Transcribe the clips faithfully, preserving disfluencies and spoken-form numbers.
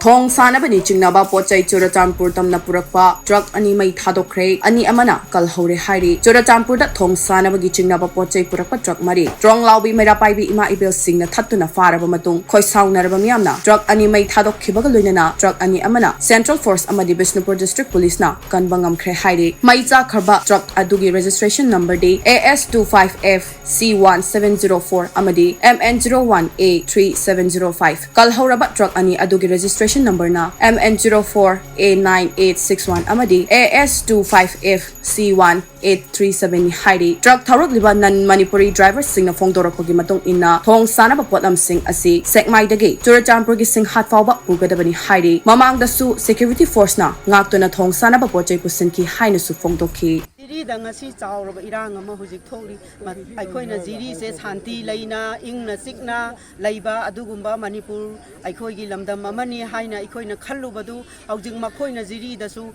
ꯊꯣꯡ ꯁꯥꯅꯕꯅꯤ ꯆꯤꯡꯅꯕ ꯄꯣꯠ ꯆꯩ ꯆꯨꯔꯆꯥꯟꯄꯨꯔ ꯇꯝꯅ ꯄꯨꯔꯛꯄ ꯇ꯭ꯔꯛ ꯑꯅꯤ ꯃꯩ ꯊꯥꯗꯣꯛꯈ꯭ꯔꯦ, ꯑꯅꯤ ꯑꯃꯅ ꯀꯜꯍꯧꯔꯦ ꯍꯥꯏꯔꯤ꯫ ꯆꯨꯔꯆꯥꯟꯄꯨꯔꯗ ꯊꯣꯡ ꯁꯥꯅꯕꯒꯤ ꯆꯤꯡꯅꯕ ꯄꯣꯠ ꯆꯩ ꯄꯨꯔꯛꯄ ꯇ꯭ꯔꯛ ꯃꯔꯤ ꯇ꯭ꯔꯣꯡꯂꯥꯎꯕꯤ ꯃꯩꯔꯥ ꯄꯥꯏꯕꯤ ꯏꯃꯥ ꯏꯕꯦꯜꯁꯤꯡꯅ ꯊꯠꯇꯨꯅ ꯐꯥꯔꯕ ꯃꯇꯨꯡ, ꯈꯣꯏꯁꯥꯎꯅꯔꯕ ꯃꯤꯌꯥꯝꯅ ꯇ꯭ꯔꯛ ꯑꯅꯤ ꯃꯩ ꯊꯥꯗꯣꯛꯈꯤꯕꯒ ꯂꯣꯏꯅꯅ ꯇ꯭ꯔꯛ ꯑꯅꯤ ꯑꯃꯅ ꯁꯦꯟꯇ꯭ꯔꯦꯜ ꯐꯣꯔꯁ ꯑꯃꯗꯤ ꯕꯤꯁꯅꯨꯄꯨꯔ ꯗꯤꯁꯇ꯭ꯔꯤꯛ ꯄꯨꯂꯤꯁꯅ ꯀꯟꯕ ꯉꯝꯈ꯭ꯔꯦ ꯍꯥꯏꯔꯤ꯫ ꯃꯩ ꯆꯥꯛꯈ꯭ꯔꯕ ꯇ꯭ꯔꯛ ꯑꯗꯨꯒꯤ registration ꯅꯝꯕꯔꯗꯤ A S two five F C one seven zero four ꯑꯃꯗꯤ M N zero one A three seven zero five꯫ ꯀꯜꯍꯧꯔꯕ ꯇ꯭ꯔꯛ ꯑꯅꯤ ꯑꯗꯨꯒꯤ ꯔꯦꯖꯤꯁꯇ꯭ꯔꯦꯁꯟ ꯅꯝꯕꯔꯅ M N zero four A nine eight six one ꯑꯃꯗꯤ A S two five F C one eight three seven ꯅꯤ ꯍꯥꯏꯔꯤ꯫ Truck ꯊꯧꯔꯛꯂꯤꯕ ꯅꯟ ꯃꯅꯤꯄꯨꯔꯤ ꯗ꯭ꯔꯥꯏꯚꯔꯁꯤꯡꯅ ꯐꯣꯡꯗꯣꯔꯛꯄꯒꯤ ꯃꯇꯨꯡ ꯏꯟꯅ, ꯊꯣꯡ ꯁꯥꯅꯕ ꯄꯣꯠꯂꯝꯁꯤꯡ ꯑꯁꯤ ꯁꯦꯛꯃꯥꯏꯗꯒꯤ ꯆꯨꯔꯆꯥꯟꯄꯨꯔꯒꯤ ꯁꯤꯡꯍꯥꯠ ꯐꯥꯎꯕ ꯄꯨꯒꯗꯕꯅꯤ ꯍꯥꯏꯔꯤ꯫ ꯃꯃꯥꯡꯗꯁꯨ ꯁꯦꯀ꯭ꯌꯨꯔꯤꯇꯤ ꯐꯣꯔꯁꯅ ꯉꯥꯛꯇꯨꯅ ꯊꯣꯡ ꯁꯥꯅꯕ ꯄꯣꯠ ꯆꯩ ꯄꯨꯁꯤꯟꯈꯤ ꯍꯥꯏꯅꯁꯨ ꯐꯣꯡꯗꯣꯛꯈꯤ꯫ ꯖꯤꯔꯤꯗ ꯉꯁꯤ ꯆꯥꯎꯔꯕ ꯏꯔꯥꯡ ꯑꯃ ꯍꯧꯖꯤꯛ ꯊꯣꯛꯂꯤ꯫ ꯃ-, ꯑꯩꯈꯣꯏꯅ ꯖꯤꯔꯤꯁꯦ ꯁꯥꯟꯇꯤ ꯂꯩꯅ, ꯏꯪꯅ ꯆꯤꯛꯅ ꯂꯩꯕ ꯑꯗꯨꯒꯨꯝꯕ ꯃꯅꯤꯄꯨꯔ ꯑꯩꯈꯣꯏꯒꯤ ꯂꯝꯗꯝ ꯑꯃꯅꯤ ꯍꯥꯏꯅ ꯑꯩꯈꯣꯏꯅ ꯈꯜꯂꯨꯕꯗꯨ, ꯍꯧꯖꯤꯛ ꯃꯈꯣꯏꯅ ꯖꯤꯔꯤꯗꯁꯨ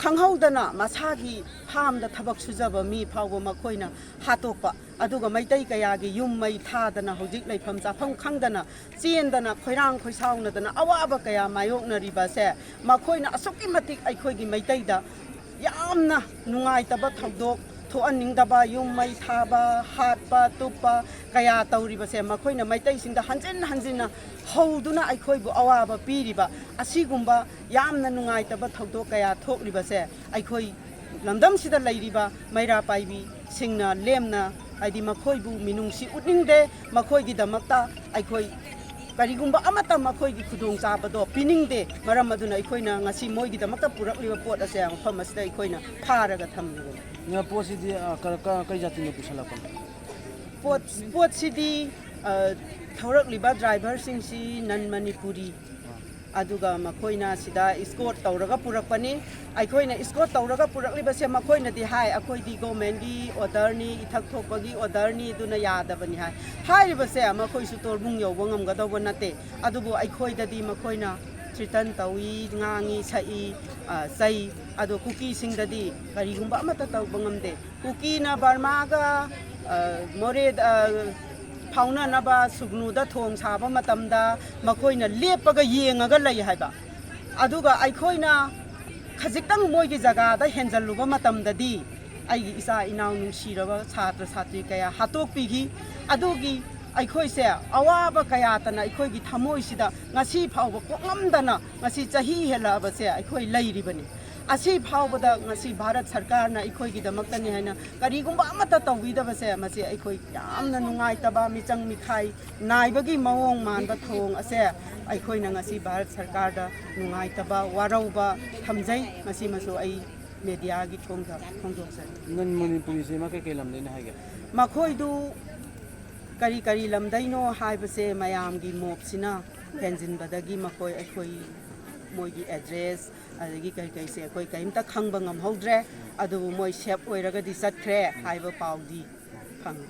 ꯈꯪꯍꯧꯗꯅ ꯃꯁꯥꯒꯤ ꯐꯥꯝꯗ ꯊꯕꯛ ꯁꯨꯖꯕ ꯃꯤ ꯐꯥꯎꯕ ꯃꯈꯣꯏꯅ ꯍꯥꯠꯇꯣꯛꯄ, ꯑꯗꯨꯒ ꯃꯩꯇꯩ ꯀꯌꯥꯒꯤ ꯌꯨꯝ ꯃꯩ ꯊꯥꯗꯅ, ꯍꯧꯖꯤꯛ ꯂꯩꯐꯝ ꯆꯥꯐꯝ ꯈꯪꯗꯅ ꯆꯦꯟꯗꯅ, ꯈꯣꯏꯔꯥꯡ ꯈꯣꯏꯁꯥꯎꯅꯗꯅ ꯑꯋꯥꯕ ꯀꯌꯥ ꯃꯥꯌꯣꯛꯅꯔꯤꯕꯁꯦ, ꯃꯈꯣꯏꯅ ꯑꯁꯨꯛꯀꯤ ꯃꯇꯤꯛ ꯑꯩꯈꯣꯏꯒꯤ ꯃꯩꯇꯩꯗ ꯌꯥꯝꯅ ꯅꯨꯡꯉꯥꯏꯇꯕ ꯊꯧꯗꯣꯛ ꯊꯣꯛꯍꯟꯅꯤꯡꯗꯕ, ꯌꯨꯝ ꯃꯩ ꯊꯥꯕ, ꯍꯥꯠꯄ, ꯇꯨꯞꯄ ꯀꯌꯥ ꯇꯧꯔꯤꯕꯁꯦ, ꯃꯈꯣꯏꯅ ꯃꯩꯇꯩꯁꯤꯡꯗ ꯍꯟꯖꯤꯟ ꯍꯟꯖꯤꯟꯅ ꯍꯧꯗꯨꯅ ꯑꯩꯈꯣꯏꯕꯨ ꯑꯋꯥꯕ ꯄꯤꯔꯤꯕ ꯑꯁꯤꯒꯨꯝꯕ ꯌꯥꯝꯅ ꯅꯨꯡꯉꯥꯏꯇꯕ ꯊꯧꯗꯣꯛ ꯀꯌꯥ ꯊꯣꯛꯂꯤꯕꯁꯦ, ꯑꯩꯈꯣꯏ ꯂꯝꯗꯝꯁꯤꯗ ꯂꯩꯔꯤꯕ ꯃꯩꯔꯥ ꯄꯥꯏꯕꯤꯁꯤꯡꯅ ꯂꯦꯝꯅ, ꯍꯥꯏꯗꯤ, ꯃꯈꯣꯏꯕꯨ ꯃꯤꯅꯨꯡꯁꯤ ꯎꯠꯅꯤꯡꯗꯦ꯫ ꯃꯈꯣꯏꯒꯤꯗꯃꯛꯇ ꯑꯩꯈꯣꯏ ꯀꯔꯤꯒꯨꯝꯕ ꯑꯃꯠꯇ ꯃꯈꯣꯏꯒꯤ ꯈꯨꯗꯣꯡꯆꯥꯕꯗꯣ ꯄꯤꯅꯤꯡꯗꯦ꯫ ꯃꯔꯝ ꯑꯗꯨꯅ ꯑꯩꯈꯣꯏꯅ ꯉꯁꯤ ꯃꯣꯏꯒꯤꯗꯃꯛꯇ ꯄꯨꯔꯛꯂꯤꯕ ꯄꯣꯠ ꯑꯁꯦ ꯃꯐꯝ ꯑꯁꯤꯗ ꯑꯩꯈꯣꯏꯅ ꯐꯥꯔꯒ ꯊꯝꯂꯤꯕꯅꯤ꯫ ꯉꯥ ꯄꯣꯠꯁꯤꯗꯤ, ꯑ, ꯀ-, ꯀ-, ꯀꯩ ꯖꯥꯇꯤꯅ ꯄꯨꯁꯜꯂꯛꯄꯅꯣ? ꯄꯣꯠ, ꯄꯣꯠꯁꯤꯗꯤ, ꯑ, ꯊꯧꯔꯛꯂꯤꯕ ꯗ꯭ꯔꯥꯏꯚꯔꯁꯤꯡꯁꯤ ꯅꯟ ꯃꯅꯤꯄꯨꯔꯤ, ꯑꯗꯨꯒ ꯃꯈꯣꯏꯅ ꯁꯤꯗ ꯏꯁꯀꯣꯔꯠ ꯇꯧꯔꯒ ꯄꯨꯔꯛꯄꯅꯤ꯫ ꯑꯩꯈꯣꯏꯅ ꯏꯁꯀꯣꯔꯠ ꯇꯧꯔꯒ ꯄꯨꯔꯛꯂꯤꯕꯁꯦ, ꯃꯈꯣꯏꯅꯗꯤ ꯍꯥꯏ, "ꯑꯩꯈꯣꯏꯗꯤ ꯒꯣꯔꯃꯦꯟꯒꯤ ꯑꯣꯔꯗꯔꯅꯤ, ꯏꯊꯛ ꯊꯣꯛꯄꯒꯤ ꯑꯣꯔꯗꯔꯅꯤ, ꯑꯗꯨꯅ ꯌꯥꯗꯕꯅꯤ" ꯍꯥꯏ꯫ ꯍꯥꯏꯔꯤꯕꯁꯦ ꯃꯈꯣꯏꯁꯨ ꯇꯣꯔꯕꯨꯡ ꯌꯧꯕ ꯉꯝꯒꯗꯧꯕ ꯅꯠꯇꯦ꯫ ꯑꯗꯨꯕꯨ ꯑꯩꯈꯣꯏꯗꯗꯤ ꯃꯈꯣꯏꯅ ꯊ꯭ꯔꯤꯇꯟ ꯇꯧꯏ, ꯉꯥꯡꯏ, ꯁꯛꯏ, ꯑ, ꯆꯩ꯫ ꯑꯗꯣ ꯀꯨꯀꯤꯁꯤꯡꯗꯗꯤ ꯀꯔꯤꯒꯨꯝꯕ ꯑꯃꯠꯇ ꯇꯧꯕ ꯉꯝꯗꯦ꯫ ꯀꯨꯀꯤꯅ ꯕꯔꯃꯥꯒ, ꯑ, ꯃꯣꯔꯦꯗ, ꯑ, ꯐꯥꯎꯅꯅꯕ ꯁꯨꯒꯅꯨꯗ ꯊꯣꯡ ꯁꯥꯕ ꯃꯇꯝꯗ ꯃꯈꯣꯏꯅ ꯂꯦꯞꯄꯒ ꯌꯦꯡꯉꯒ ꯂꯩ ꯍꯥꯏꯕ꯫ ꯑꯗꯨꯒ ꯑꯩꯈꯣꯏꯅ ꯈꯖꯤꯛꯇꯪ ꯃꯣꯏꯒꯤ ꯖꯒꯥꯗ ꯍꯦꯟꯖꯜꯂꯨꯕ ꯃꯇꯝꯗꯗꯤ ꯑꯩꯒꯤ ꯏꯆꯥ ꯏꯅꯥꯎ ꯅꯨꯡꯁꯤꯔꯕ ꯁꯥꯇ꯭ꯔ ꯁꯥꯇ꯭ꯔꯤ ꯀꯌꯥ ꯍꯥꯠꯇꯣꯛꯄꯤꯈꯤ꯫ ꯑꯗꯨꯒꯤ ꯑꯩꯈꯣꯏꯁꯦ ꯑꯋꯥꯕ ꯀꯌꯥꯇꯅ ꯑꯩꯈꯣꯏꯒꯤ ꯊꯃꯣꯏꯁꯤꯗ ꯉꯁꯤ ꯐꯥꯎꯕ ꯀꯣꯛꯉꯝꯗꯅ ꯉꯁꯤ ꯆꯍꯤ ꯍꯦꯜꯂꯛꯑꯕꯁꯦ ꯑꯩꯈꯣꯏ ꯂꯩꯔꯤꯕꯅꯤ꯫ ꯑꯁꯤ ꯐꯥꯎꯕꯗ ꯉꯁꯤ ꯚꯥꯔꯠ ꯁꯔꯀꯥꯔꯅ ꯑꯩꯈꯣꯏꯒꯤꯗꯃꯛꯇꯅꯤ ꯍꯥꯏꯅ ꯀꯔꯤꯒꯨꯝꯕ ꯑꯃꯠꯇ ꯇꯧꯕꯤꯗꯕꯁꯦ ꯃꯁꯤ ꯑꯩꯈꯣꯏ ꯌꯥꯝꯅ ꯅꯨꯡꯉꯥꯏꯇꯕ, ꯃꯤꯆꯪ ꯃꯤꯈꯥꯏ ꯅꯥꯏꯕꯒꯤ ꯃꯑꯣꯡ ꯃꯥꯟꯕ ꯊꯧꯑꯣꯡ ꯑꯁꯦ ꯑꯩꯈꯣꯏꯅ ꯉꯁꯤ ꯚꯥꯔꯠ ꯁꯔꯀꯥꯔꯗ ꯅꯨꯡꯉꯥꯏꯇꯕ, ꯋꯥꯔꯧꯕ ꯊꯝꯖꯩ꯫ ꯃꯁꯤꯃꯁꯨ ꯑꯩ ꯃꯦꯗꯤꯌꯥꯒꯤ ꯊꯣꯡꯗ ꯐꯣꯡꯗꯣꯛꯆꯔꯤ꯫ ꯅꯟ ꯃꯅꯤꯄꯨꯔꯤꯁꯦ ꯃꯥ ꯀꯩꯀꯩ ꯂꯝꯗꯩꯅ ꯍꯥꯏꯒꯦ? ꯃꯈꯣꯏꯗꯨ ꯀꯔꯤ ꯀꯔꯤ ꯂꯝꯗꯩꯅꯣ ꯍꯥꯏꯕꯁꯦ ꯃꯌꯥꯝꯒꯤ ꯃꯣꯞꯁꯤꯅ ꯍꯦꯟꯖꯤꯟꯕꯗꯒꯤ ꯃꯈꯣꯏ ꯑꯩꯈꯣꯏ ꯃꯣꯏꯒꯤ ꯑꯦꯗ꯭ꯔꯦꯁ ꯑꯗꯒꯤ ꯀꯔꯤ ꯀꯔꯤꯁꯦ ꯑꯩꯈꯣꯏ ꯀꯔꯤꯝꯇ ꯈꯪꯕ ꯉꯝꯍꯧꯗ꯭ꯔꯦ꯫ ꯑꯗꯨꯕꯨ ꯃꯣꯏ ꯁꯦꯞ ꯑꯣꯏꯔꯒꯗꯤ ꯆꯠꯈ꯭ꯔꯦ ꯍꯥꯏꯕ ꯄꯥꯎꯗꯤ ꯐꯪꯉꯤ꯫